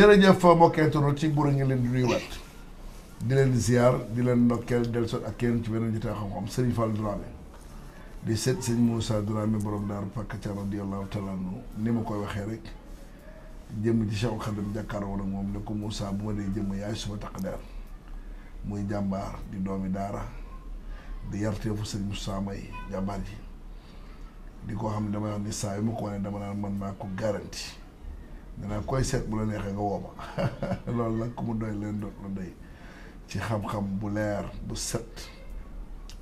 jërëjëf mbokkee tono ci buur ngi leen di nuyuwaat di leen ziar di leen ndokkeel dellusiwaat ak kenn ci beneen jotaay xam-xam Serigne Fall Dramé di seet sëñ Moussa Dramé borom daaru Pàkk Thiam radiyallahu taala anhu ni ma koy waxee rek jëm ci Cheikh Khadim jàkkaaroo ak moom ne ko Moussa bu ma dee jëm yaay suma takk der muy jàmbaar di doomi daara di yarteefu sëñ Moussa May jàmbaar ji di ko xam ne damay wax ni saa yu ma ko wane dama naan mën naa ko garanti danaa koy seet bu la neexee nga woo ma loolu nag ku mu doy leen doot la doy ci xam-xam bu leer bu set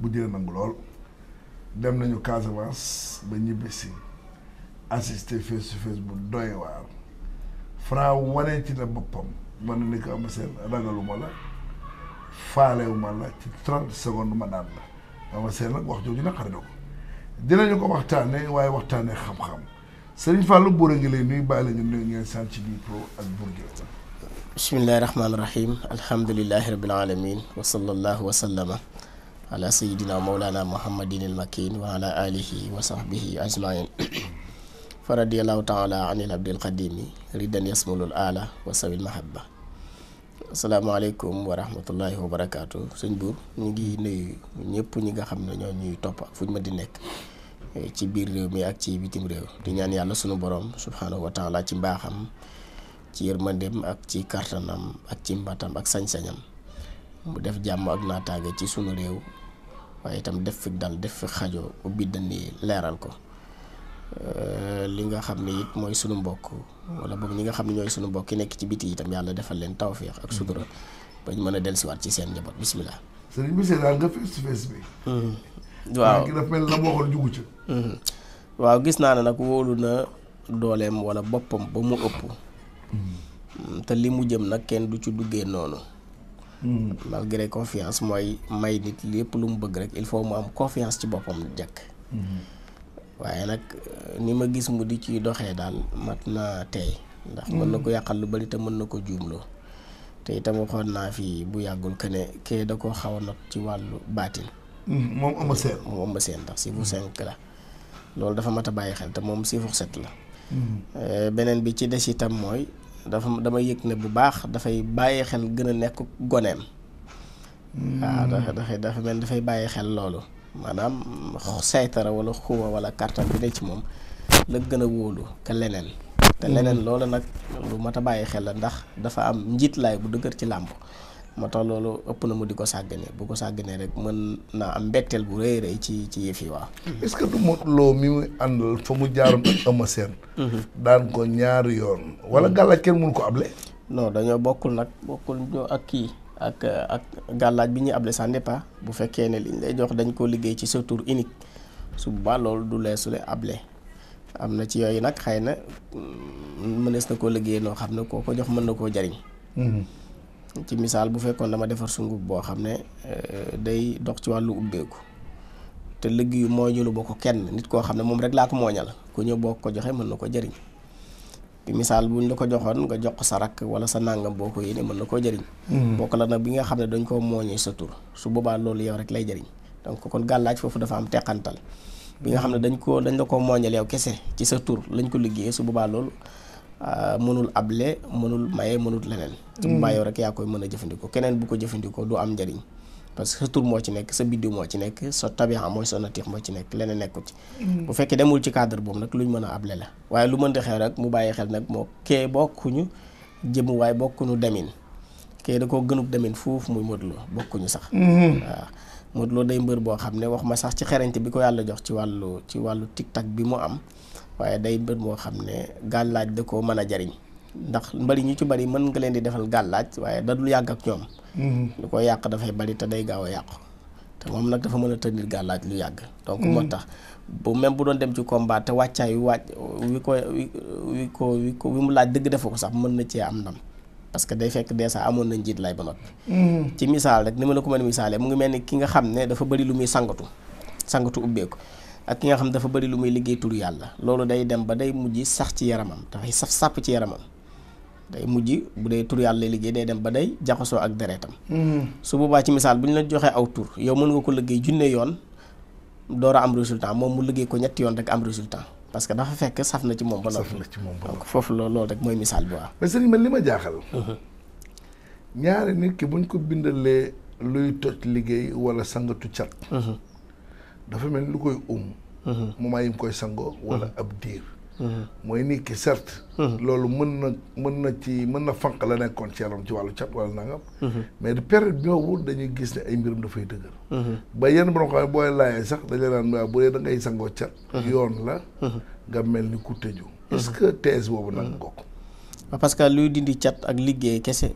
bu jëlee nangu lool dem nañu Casamance ba ñibbisi assisté face to face bu doy waar Franc wane ci la boppam man na ni ko am seen ragaluma la faalewuma la ci 30 secondes ma daan la ama seen nag wax jooju naqari na ko dinañu ko waxtaane waaye waxtaane xam-xam Serigne Fallou Bour a ngi lay nuyu bàyyi la nga nuyu ngeen sant ci biir pro ak Bour Gueweul. bismillahi rahmaani rahim alhamdulillahi rabbil alamin wa sallallahu wa sallama ala sayidina mawlana muhammadin al makin wa ala alihi wa sahbihi ajmain fa radiyallahu taala anil abdil qadimi ridan yasmulul ala wa sawil mahabba. asalaamaaleykum wa rahmatullahi wa barakaatu sëñ Bour ñu ngi nuyu ñëpp ñi nga xam ne ñoo ñuy topp ak fu ñu ma di nekk ci biir réew mi ak ci bitim réew di ñaan yàlla sunu borom subhaanahu wa taala ci mbaaxam ci yërmandeem ak ci kartanam ak ci mbatam ak sañ-sañam mu def jàmm ak naataange ci sunu réew waaye itam def fi dal def fi xajo ubbi dënni leeral ko li nga xam ne it mooy sunu mbokk wala boog ñi nga xam ne ñooy sunu mbokk yi nekk ci biti itam yàlla defal leen tawféex ak sutura ba ñu mën a dellusiwaat ci seen njaboot bisimilah. sëriñ bi seetaan nga face to face bi. waaw ki dafa mel la moo waxoon jugu ca. waaw gis naa ne nag wóolu na dooleem wala boppam ba mu ëpp. te li mu jëm nag kenn du ci duggee noonu. malgré confiance mooy may nit lépp lu mu bëgg rek il faut mu am confiance ci boppam jekk. waaye nag ni ma gis mu di ci doxee daal mat na tey ndax mën na ko yàqal lu bari te mën na ko juumloo te itam waxoon naa fi bu yàggul que ne kee da ko xaw a not ci wàllu baatin. moom Eumeu Sène. moom Eumeu Sène ndax chiffre 5 la loolu dafa mat a bàyyi xel te moom chiffre 7 la. beneen bi ci des itam mooy dama yëg ne bu baax dafay bàyyi xel gën a nekk goneem. waaw dafa mel dafay bàyyi xel loolu. maanaam saytara wala xuwa wala kartan bi ne ci moom la gën a wóolu ka leneen te leneen loolu nag lu mat a bàyyi xel la ndax dafa am njiitlaay bu dëgër ci làmb moo tax loolu ëpp na mu di ko sàggane bu ko sàgganee rek mën naa am mbetteel bu rëy rëy ci yëf yi waaw. est-ce que du Modou Lo mi muy àndal fa mu jaaroon ak Eumeu Sène daan ko ñaari yoon wala gàllaaj kenn mënu ko able. non dañoo bokkul ñoo ak kii ak gàllaaj bi ñuy able ça dépend bu fekkee ne liñ lay jox dañ koo liggéey ci sa tour unique su boobaa loolu du leesule able am na ci yooyu nag xëy na mënees na koo liggéey noo xam ne koo ko jox mën na koo jariñ ci misaal bu fekkoon dama defar sunguf boo xam ne day dox ci wàllu ubbeeku te liggéeyu mooñulu boo ko kenn nit koo xam ne moom rek laa ko mooñal ku ñëw boo ko joxee mën na ko jariñ bi misaal buñ la ko joxoon nga jox ko sa rakk wala sa nàngam boo ko yéene mën na koo jëriñ bokk la nag bi nga xam ne dañ koo mooñee sa tur su boobaa loolu yow rek lay jëriñ donc kon gàllaaj foofu dafa am teqantal bi nga xam ne dañ la ko mooñal yow kese ci sa tur lañ ko liggéeyee su boobaa loolu mënul able mënul maye mënul leneen su boobaa yow rek yaa koy mën a jëfandikoo keneen bu ko jëfandikoo du am njëriñ parce que sa tur moo ci nekk sa biddiw moo ci nekk sa tabixa mooy sa natif moo ci nekk leneen nekkul ci bu fekkee demul ci cadre boobu nag luñ mën a able la waaye lu mën di xew rek mu bàyyi xel nag moo kee bokkuñu jëmu waaye bokkuñu demin kee da koo gënub demin foofu muy Modou Lo bokkuñu sax waaw Modou Lo day mbër boo xam ne wax ma sax ci xerañte bi ko yàlla jox ci wàllu tic-tac bi mu am waaye day mbër moo xam ne gàllaaj da koo mën a jariñ ndax mbari ñu ci bari mën nga leen di defal gàllaaj waaye da dul yàgg ak ñoom lu ko yàq dafay bari te day gaaw a yàqu te moom nag dafa mën a tëndir gàllaaj lu yàgg donc moo tax bu même bu doon dem ci combat te wàccaay wi mu laaj dëgg defu ko sax mën na cee am ndam parce que day fekk dèjà amoon na njiit lay ba noppi ci misaal rek ni ma la ko mën a misaalee mu ngi mel ni ki nga xam ne dafa bari lu muy sangatu ubbeeku ak ki nga xam ne dafa bari lu muy liggéey turu yàlla loolu day dem ba day mujj sax ci yaramam dafay saf sàpp ci yaramam day mujj bu dee tur yàlla lay liggéey day dem ba day jaxasoo ak deretam su boobaa ci misaal bu ñu la joxee aw tur yow mën nga ko liggéey junne yoon door a am résultat moom mu liggéey ko ñetti yoon rek am résultat parce que dafa fekk saf na ci moom ba noppi. donc foofu loolu rek mooy misaal bi waaw. mais sëriñ man li ma jaaxal. ñaari nit ki buñ ko bindalee luy toj liggéey wala sangatu cat. dafa mel ni lu koy moment yi mu koy sangoo wala ab diir. mooy nit ki certes. loolu mën na fanq la nekkoon ci yaram ci wàllu cat wala nangam. mais de période boobu dañuy gis ne ay mbirum dafay dëgër. ba yenn borom xam ne booy laajee sax dañu naan waaw bu dee da ngay sangoo cat. yoon la nga mel ni ku tëju. est-ce que thèse boobu nag ko. parce que luy dindi cat ak liggéey kese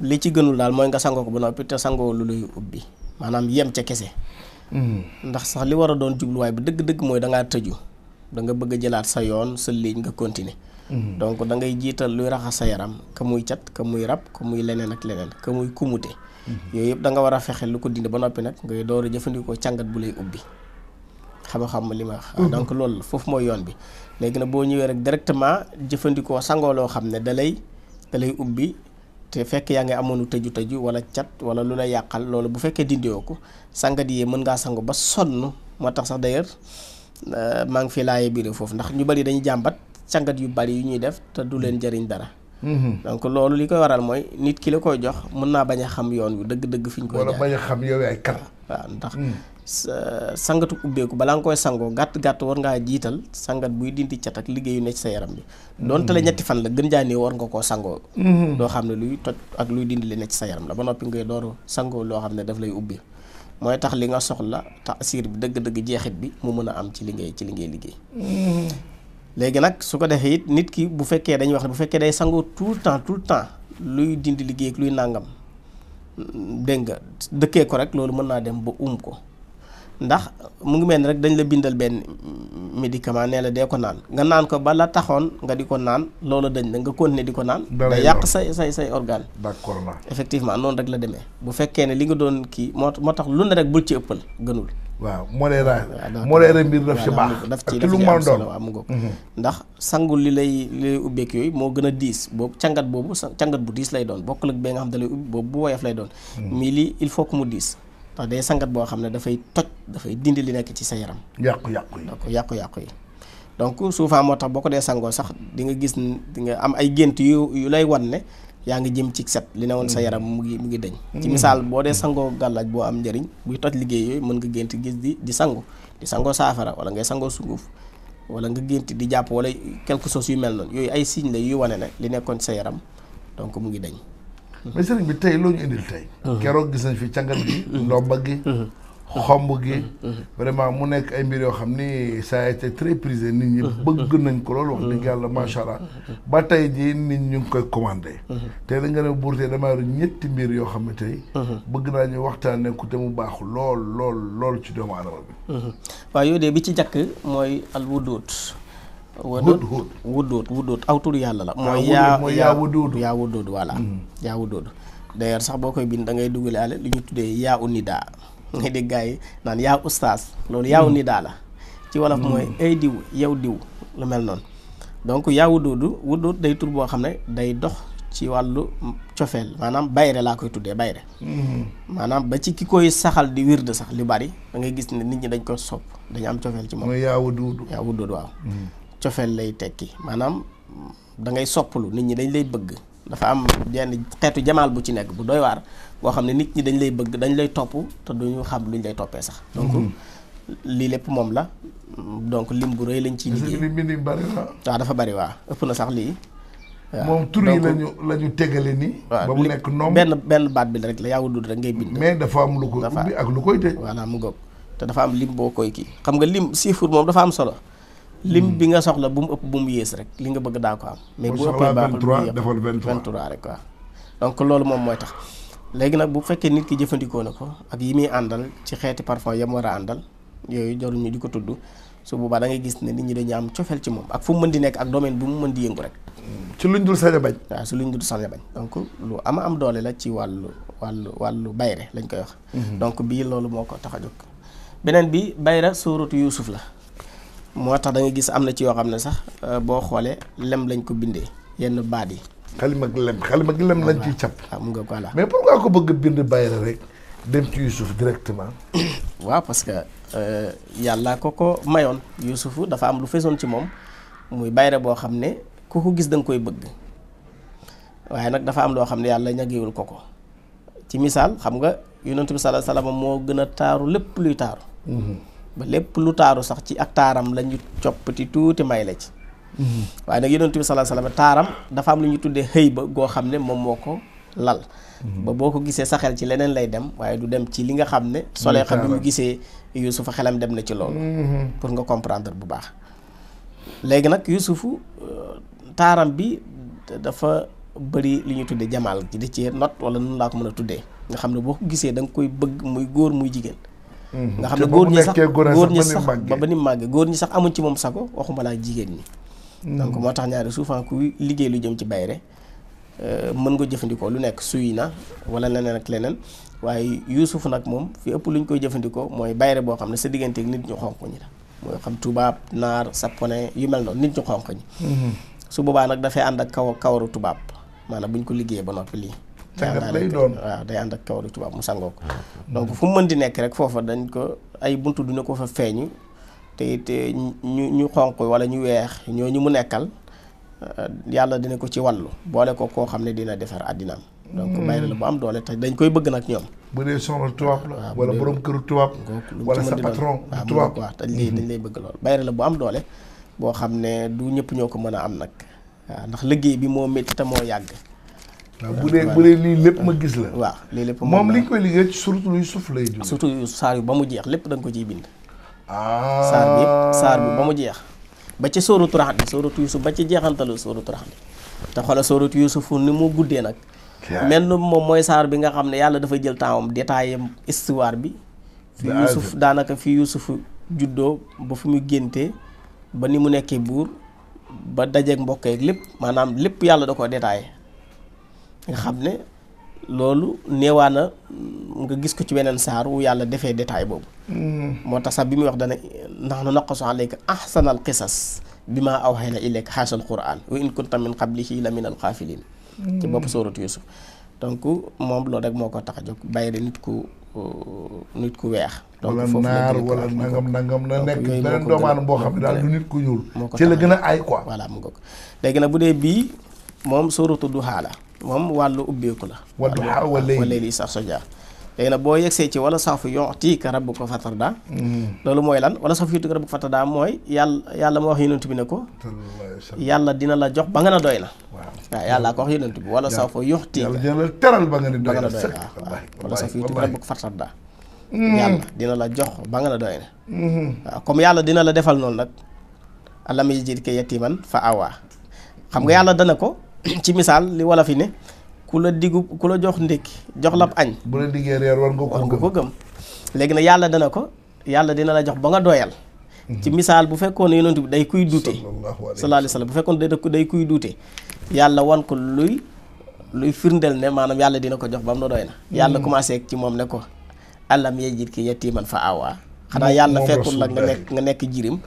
li ci gënul daal mooy nga sangoo ko ba noppi te sangoo lu luy ubbi maanaam yem ca kese. ndax sax li war a doon jubluwaay bi dëgg-dëgg mooy da ngaa tëju. da nga bëgg a jëlaat sa yoon sa ligne nga continuer. donc da ngay jiital luy raxas sa yaram ka muy cat ka muy rab ka muy leneen ak leneen ka muy kumute. yooyu yëpp da nga war a fexe lu ko dindi ba noppi nag ngay door a jëfandikoo càngat bu lay ubbi xam li ma wax. donc loolu foofu mooy yoon bi léegi nag boo ñëwee rek directement jëfandikoo sangoo loo xam ne da lay ubbi te fekk yaa ngi amoonu tëju wala cat wala lu la yàqal loolu bu fekkee dindiwoo ko sangat yi mën ngaa sango ba sonn moo tax sax d'ailleurs maa ngi fi laajee biir foofu ndax ñu bari dañuy jàmbat sangat yu bari yu ñuy def te du leen jëriñ dara. donc loolu li koy waral mooy nit ki la koy jox mën naa bañ a xam yoon wi dëgg-dëgg fi ñu koy wala bañ a xam yow yaay kan. waaw ndax sangatu ubbeeku balaa nga koy sangoo gàtt war ngaa jiital sangat buy dindi cat ak liggéeyu ne ci sa yaram bi. donte la ñetti fan la gën jaanee war nga koo sangoo. doo xam ne luy toj ak luy dindi li ne ci sa yaram la ba noppi ngay door sangoo loo xam ne daf lay ubbi. mooy tax li nga soxla taasiir bi dëgg-dëgg jeexit bi mu mën a am ci li ngay liggéey. léegi nag su ko defee it nit ki bu fekkee dañuy wax ne bu fekkee day sangoo tout le temps luy dindi liggéey ak luy nàngam dégg nga dëkkee ko rek loolu mën naa dem ba ko ndax mu ngi mel ni rek dañ la bindal benn médicament nee la dee ko naan nga naan ko ba la taxoon nga di ko naan loolu dañ la nga continuer di ko naan. day yàq say organe. d'accord na effectivement noonu rek la demee bu fekkee ne li nga doon kii moo tax lu ne rek bul ci ëppal gënul. waaw modéré mbir daf ci baax. daf ci am solo waaw mu ngoog ndax sangul li lay ubbeek yooyu moo gën a diis boobu càngat bu diis lay doon bokkul ak bee nga xam da lay ubbi boobu bu woyof lay doon. mais lii il faut que mu diis. ndax day sangat boo xam ne dafay dindi li nekk ci sa yaram. yàqu-yàqu yi donc souvent moo tax boo ko dee sangoo sax di nga gis di nga am ay gént yu lay wan ne yaa ngi jëm ci set li ne woon sa yaram mu ngi dañ. ci misaal boo dee sangoo gàllaaj boo am njëriñ buy toj liggéey yooyu mën nga gént gis di sangoo saafara wala ngay sangoo sunguf wala nga gént di jàpp wala quelque chose yu mel noonu yooyu ay signe la yuy wane ne li nekkoon ci sa yaram donc mu ngi dañ. mais sëriñ bi tey loo ñu indil tey. keroog gis nañ fi càngat gi. ndomba gi. xomb gi. vraiment mu nekk ay mbir yoo xam ni ça a été très prisé nit ñi bëgg nañ ko loolu wax dëgg yàlla macha allah ba tey jii nit ñu ngi koy commandé. tey da nga ne buur tey damaa yor ñetti mbir yoo xam ne tey. bëgg naa ñu waxtaanee ku te mu baax lool ci doomu aadama bi. waaw yow de bi ci jàkk mooy al wudut. wudut aw tur yàlla la. mooy yaa wudut voilà. yaa wudut d'ailleurs sax boo koy bind da ngay dugalaale li ñu tuddee yaa u nidaa ngay dégg gars yi naan yaa ustaas loolu yaa u nidaa la ci wolof mooy ay diw yow diw lu mel noonu donc yaa wudut day tur boo xam ne day dox ci wàllu cofeel maanaam bayre laa koy tuddee bayre maanaam ba ci ki koy saxal di wird sax li bari da ngay gis ne nit ñi dañ ko sopp dañu am cofeel ci moom. mooy yaa wudut waaw. cofeel lay tekki maanaam da ngay soppalu nit ñi dañ lay bëgg dafa am jenn xeetu jamaal bu ci nekk bu doy waar boo xam ne nit ñi dañ lay bëgg dañ lay topp te duñu xam luñ lay toppee sax. donc lii lépp moom la donc lim bu rëy lañ ciy liggéey. lim bi bari na. waaw dafa bari waaw ëpp na sax lii. waaw moom tur yi lañu tegale nii. ba mu nekk noom benn baat bi rek la yaa wudut rek ngay bind. mais dafa am lu ko ubbi ak lu koy tëj. voilà mu ngoog te dafa am lim boo koy kii xam nga lim chiffre moom dafa am solo. lim bi nga soxla bu mu ëpp bu mu yées rek li nga bëgg daa ko am. mais bu ëppee baaxul defal 23 rek waaw. donc loolu moom mooy tax léegi nag bu fekkee nit ki jëfandikoo na ko ak yi muy àndal ci xeeti parfum yam war a àndal yooyu jarul ñu di ko tudd su boobaa da ngay gis ne nit ñi dañu am cofeel ci moom ak fu mu mën di nekk ak domaine bu mu mën di yëngu rek. ci luñ dul sañ a bañ. waaw ci luñ dul sañ a bañ donc lu am doole la ci wàllu bayre lañ koy wax. donc bii loolu moo ko tax a jóg. beneen bi bayra suuratu Yuusuf la. moo tax da nga gis am na ci yoo xam ne sax boo xoolee lem lañ ko bindee yenn baat yi. xalima ak lem lañ ciy cap. waaw mu nga voilà. mais pourquoi ko bëgg bind bayra rek dem ci Yuusuf directement. waaw parce que yàlla ko mayoon Yuusufu dafa am lu fesoon ci moom muy bayre boo xam ne ku ko gis da nga koy bëgg waaye nag dafa am loo xam ne yàlla ñagewul ko ci misaal xam nga yonent bi sallallahu alayhi wasallam moo gën a taaru lépp luy taaru ba lépp lu taaru sax ci ak taaram la ñu coppati tuuti may la ci waaye nag yonent bi sallallahu alayhi wasallam taaram dafa am lu ñu tuddee xëy ba goo xam ne moom moo ko lal ba boo ko gisee sa xel ci leneen lay dem waaye du dem ci li nga xam ne solee xam bi mu gisee Yuusufa xelam dem na ci loolu pour nga comprendre bu baax léegi nag Yuusufu taaram bi dafa bëri li ñu tuddee jamaal ci di ci not wala nun laa ko mën a tuddee nga xam ne boo ko gisee da nga koy bëgg muy góor muy jigéen nga xam ne góor ñi sax ba ni mu màggee góor ñi sax amuñ ci moom sago waxuma laa jigéen ñi donc moo tax ñaari souvent kuy liggéey lu jëm ci bayre mën nga jëfandikoo lu nekk suy na wala leneen ak leneen waaye Yuusuf nag moom fi ëpp lu ñu koy jëfandikoo mooy bayre boo xam ne sa digganteeg nit ñu xonq ñi la mooy xam tubaab naar japonais yu mel noonu nit ñu xonq ñi su boobaa nag dafay ànd ak kawaru tubaab maanaam bu ñu ko liggéeyee ba noppi lii lay doon waaw day ànd ak kawaru tubaab mu sangoo ko donc fu mu mën di nekk rek foofa dañ ko ay buntu dina ko fa feeñu te ñu xonq wala ñu weex ñooñu mu nekkal yàlla dina ko ci wàllu boole ko koo xam ne dina defar àddinaam donc bayre la bu am doole te dañ koy bëgg nag ñoom bu dee soxna tubaab la wala borom këru tubaab wala sa patron tubaab waaw dañ lay bëgg lool bayre la bu am doole boo xam ne du ñëpp ñoo ko mën a am nag waaw ndax liggéey bi moo métti te moo yàgg waaw bu dee lii lépp ma gis la waaw lii lépp moom li ñu koy liggéey ci surtout Yuusuf lay jóge surtout saar yu ba mu jeex lépp da nga ko ciy bind saar bi ba mu jeex ba ci sóoratu Raxd bi sóoratu Yuusuf ba ci jeexantalu sóoratu Raxd te xoolal sóoratu Yuusuf ni mu guddee nag mel na moom mooy saar bi nga xam ne yàlla dafa jël temps am détaillé histoire bi fi Yuusuf daanaka fi Yuusuf juddoo ba fi mu géntee ba ni mu nekkee buur ba dajeeg mbokk yeeg lépp maanaam lépp yàlla da ko détaillé nga xam ne loolu neewaana nga gis ko ci beneen saar wu yàlla defee détail boobu moo tax sax bi muy wax dana nahnu naqussu alayka ahsanal qisas bimaa awhaynaa ilayka haazal qur'aan wa in kunta min qablihi la minal ghaafiliin ci bopp sooratu Yuusuf donc moom loolu rek moo ko tax a jóg bayre nit ku weex donc wala foofu naar wala nangam na nekk beneen doomaanu boo xam ne daal du nit ku ñuul ci la gën a aay quoi voilà mu ngoog léegi nag bu dee bii moom sooratu Duhaa la moom wàllu ubbeeku la Wadduhaa wa layli izaa sajaa léegi nag boo yegsee ci wala sawfa yu'tiika rabbuka fatardaa loolu mooy lan wala sawfa yu'tiika rabbuka fatardaa mooy yàlla ma wax yonent bi ne ko yàlla dina la jox ba nga na doy na waaw yàlla ko wax yonent bi wala sawfa yu'tiika yàlla dina la teral ba nga ne doy na waaw wala sawfa yu'tiika rabbuka fatardaa yàlla dina la jox ba nga na doy na waaw comme yàlla dina la defal noonu nag alam yajidka yatiiman fa awaa xam nga yàlla dana ko ci misaal li wala fi ne ku la jox ndékki jox la añ bu la diggee reer war nga ko gëm léegi nag yàlla dina la jox ba nga doyal ci misaal bu fekkoon yonent bi day kuy duute sallallahu alayhi wa sallam bu fekkoon day kuy duute yàlla wan ko luy firndeel ne maanaam yàlla dina ko jox ba mu doy na yàlla commencé ci moom ne ko alam yajidka yatiiman fa awaa xanaa yàlla fekkul la nga nekk jirim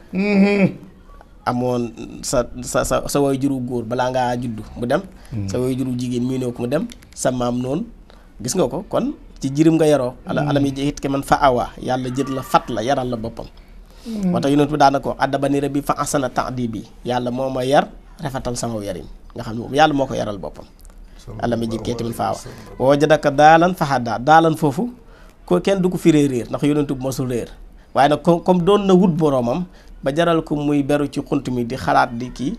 amoon sa way juru góor balaa ngaa juddu mu dem sa way juru jigéen mii néew ko mu dem sa maam noonu gis nga ko kon ci jirim nga yaroo alam yajidka man fa awaa yàlla jël la fat la yaral la boppam moo tax yonent bi daana ko addabani rabbi fa ahsana ta'dibi yàlla moo ma yar rafetal sama yarin nga xam ne yàlla moo ko yaral boppam alam yajidka man fa awaa wa wajadaka daalan fa haddaa daalan foofu ko kenn du ko firee réer ndax yonent bi mosul réer waaye nag comme doon na wut boroomam ba jaral ko muy beru ci xunt mi di xalaat di kii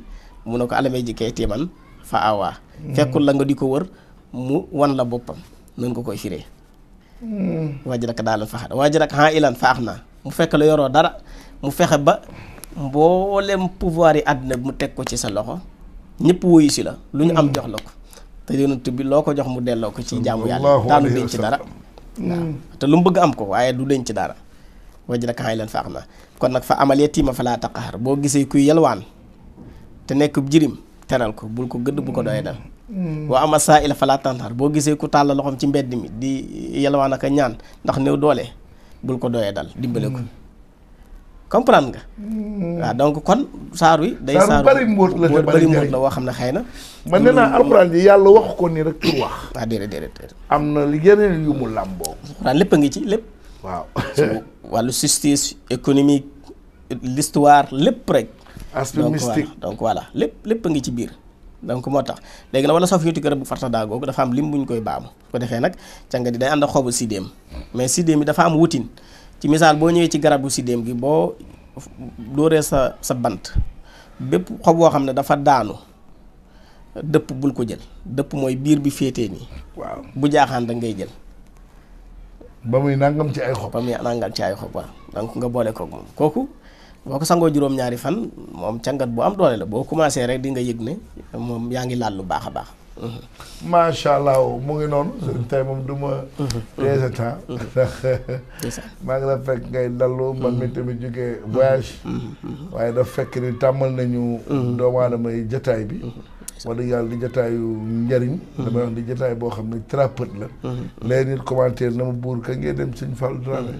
mu ne ko alam yajidka man fa awaa fekkul la nga di ko wër mu wan la boppam noonu ko koy firee wajadaka daalan fa haddaa wajadaka aa'ilan fa aghnaa mu fekk la yoroo dara mu fexe ba mboolem pouvoir yi àddina bi mu teg ko ci sa loxo ñëpp woyu si la lu ñu am jox la ko te yonent bi loo ko jox mu delloo ko ci jaamu yàlla daanu denc dara waaw te lu mu bëgg am ko waaye du denc dara wajadaka aa'ilan fa aghnaa kon nag fa amal yatiima falaa taqhar boo gisee kuy yalwaan te nekk jirim teral ko bul ko gëdd bu ko doyee dal wa ama saa'ila falaa tanhar boo gisee ku tàll loxoom ci mbedd mi di yalwaan ak a ñaan ndax néew doole bul ko doyee dal dimbale ko comprendre nga waaw donc kon saar wi day saar bari mbóot la woo xam ne xëy na man nee naa alxuraan ji yàlla wax ko ni rek pour wax waaw déedéet am na li yeneen yu mu làmboo alxuraan lépp a ngi ci lépp waaw wàllu justice économique l'histoire lépp rek. aspect mystique donc voilà lépp a ngi ci biir. donc moo tax léegi nag wala soo fi yuti garab bu farta daa googu dafa am lim buñ koy baamu su ko defee nag càngat yi day ànd ak xobu sidéem mais sidéem yi dafa am wutin ci misaal boo ñëwee ci garabu sidéem gi boo dóoree sa bant bépp xob boo xam ne dafa daanu dëpp bul ko jël dëpp mooy biir bi féetee nii. waaw bu jaaxaan da ngay jël. ba muy nangam ci ay xob. waaw donc nga boole koog moom kooku boo ko sangoo juróom-ñaari fan moom càngat bu am doole la boo commencé rek di nga yëg ne moom yaa ngi laal lu baax a baax. macha allah mu ngi noonu. tey moom du ma. des temps. ndax maa ngi la fekk ngay dallu man mi tamit jógee voyage. waaye daf fekk ni tàmmal nañu. doomu aadama yi jataay bi. wax dëgg yàlla di jataayu njariñ. damay wax di jataay boo xam ne thérapeute la. léegi nit commentaire na ma buur ka ngeen dem sëñ Fallou Dramé.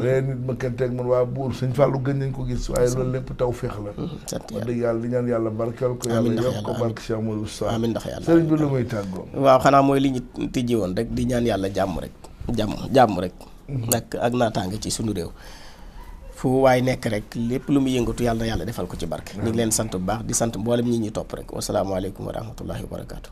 léegi nit ma kenteeg man waa buur sëñ Fallou gën nañ ko gis waaye loolu lépp taw féex la. wax dëgg yàlla di ñaan yàlla barkeel ko yàlla yokk ko barke Cheikh Amadou Sa. amiin ndax yàlla sëriñ bi lu muy tàggoo. waaw xanaa mooy li ñu tijji woon rek di ñaan yàlla jàmm rek. jàmm rek. ak naataange ci sunu réew. fu waay nekk rek lépp lu mu yëngatu yàlla na yàlla defal ko ci barke. ñu ngi leen sant bu baax di sant mboolem ñi ñuy topp rek wasalaamaaleykum wa rahmatullahi wa barakaatu.